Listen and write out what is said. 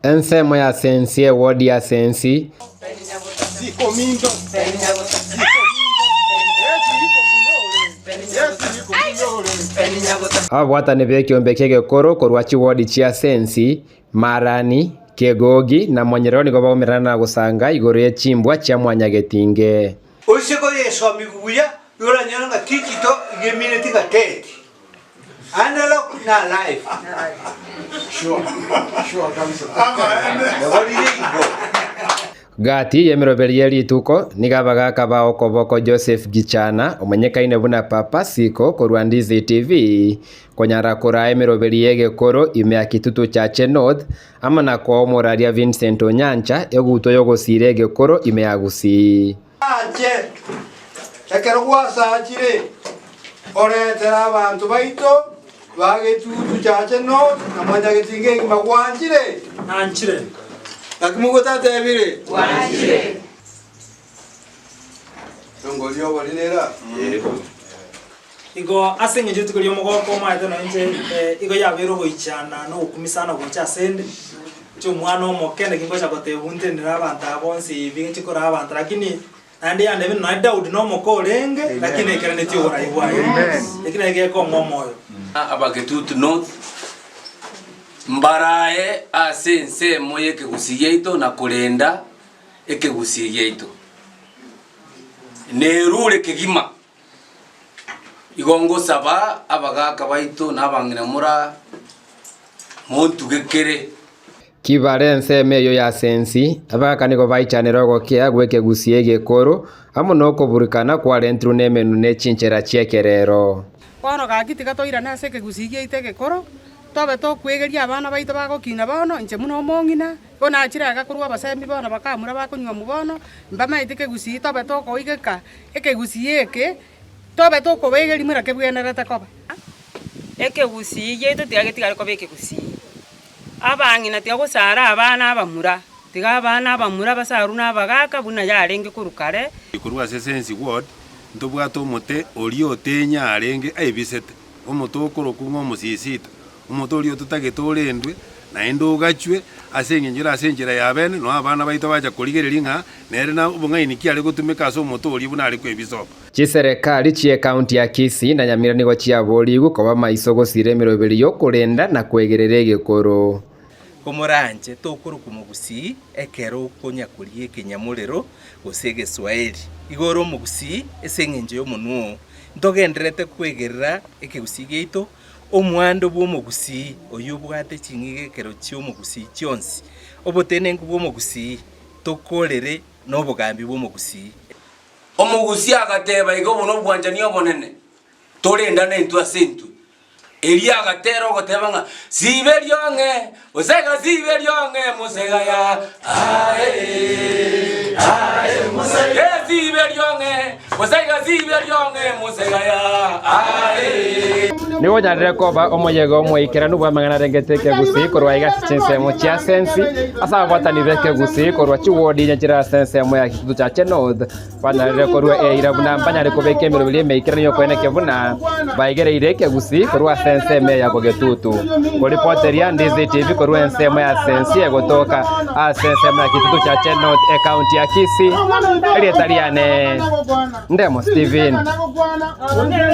Ensemo ya Sensi Ewodi ya Sensi. Ababwatani b'ekeombe ki'egekoro korwa chiwodi chia Sensi, Marani, Kegogi, na Monyerero nigo baumerana na gosanga igoro ye chimbwa chia Mwanyagetinge. Oise koyesomigwa buya, nigo oranyore ng'a tichito iga emineti ng'a teti. Analog na live. Nabo rire igo. Gati y'emeroberi ye rituko nigo abagaaka ba okoboko Joseph Gichana, omonyekaine buna Papa Siko korwa Ndizi TV, konyara koraa emeroberi y'egekoro ime ya Kitutu Chache North, amo na koa omoraria Vincent Onyancha egutwa y'ogosiira egekoro ime ya Gusii. Ache, ekero gwasachire, oretere abanto baito ba getutu chache North na mwanyagetinga egima gwanchire? Nanchire. Naki mogotatebire? Gwanchire. Rongori obori nera? Igo ase engencho rituko ri'omogooko omaete nonya inche igo yabeire ogoichana na ogokumisana gocha asende, inche omwana omoke naki ngocha kotebwa ntenenere abanto aba bonsi pi nchi koraa abanto lakini naende yande buna nonya Daudi nomoke orenge lakini naikeranetie oborai bwaye. Eki nakio gekong'a omoyo. Abagetutu North mbarae ase ensemo y'ekegusii giaito na korenda ekegusii giaito. Nerure kegima. Igo ngosaba abagaaka baito na abang'ina mora montugekere. Kibare ensemo eyio ya sensi, abagaaka nigo baichanire ogokea gw'ekegusii egekoro, amo nokoburukana kwarentirwe nemenwa ne chinchera chi'ekerero. Bono gaki tiga toirane ase ekegusii giaito egekoro, tobe tokwegeria abana baito bagokina bono, inche buna omong'ina, Bono achire aiga korwa abasemi bono bakamura bakonyuomwa bono, mbamaete kegusii tobe tokoigeka ekegusii eke, tobe tokobaegeria buna kebwenerete koba. Ekegusii giaito tiga getigare koba ekegusii, abang'ina tiga gosara abana abamura, tiga abana abamura basarwe na abagaka buna yarenge korwa kare. Korwa ase Sensi Ward ntobwate omote oria otenya arenge aebisete, omote okorokwa ng'a omosisita. Omote oria ototagete orendwe, naende ogachwe, ase engencho ere ase enchera ya bene, noe abana baito bacha korigereria ng'a nere na obong'aini ki are gotumeka ase omote oria buna are kwebisa oo. Chiserekari chi'ecounty ya Kisii na Nyamira nigo chiaborigwe koba maiso gosira emeroberi y'okorenda na kwegerera egekoro. Komoranche tokorokwa mogusii ekero okonya koria ekenyamorero gose egeswaeri. Igo ore omogusii ase eng'encho y'omonwa oo. Ntogendererete kwegerera ekegusii giaito Omwando bw'omogusii oyio obwate ching'igekero chi'omogusii chionsi, obotenenku bw'omogusii, tokorere nobogambi bw'omogusii. Omogusii agateba iga obo nobwanchani obonene, torendane intwe ase intwe. Erio agatera ogoteba ng'a, Sibe riong'e, mosega sibe riong'e, mosega ya ae, ae, mosega. Eh, sibe riong'e, mosega sibe riong'e, mosega ya ae. Nigo onyarire koba omoyega omoikeranu bw'amang'ana arengete ekegusii korwa aiga ase chinsemo chia Sensi, ase ababwatani b'ekegusii korwa chiwodi inye chire ase ensemo ya Kitutu Chache North, Banyarire korua eira buna mbanyare kobeka emeroberi emeikeranu y'okoenekia buna baigereire ekegusii korwa ase ensemo eye ya Bogetutu. Koripoteria Ndizi TV korwa ensemo ya Sensi egotoka ase ensemo ya Kitutu Chache North ecounty ya Kisii. Erieta riane Ndemo Steven.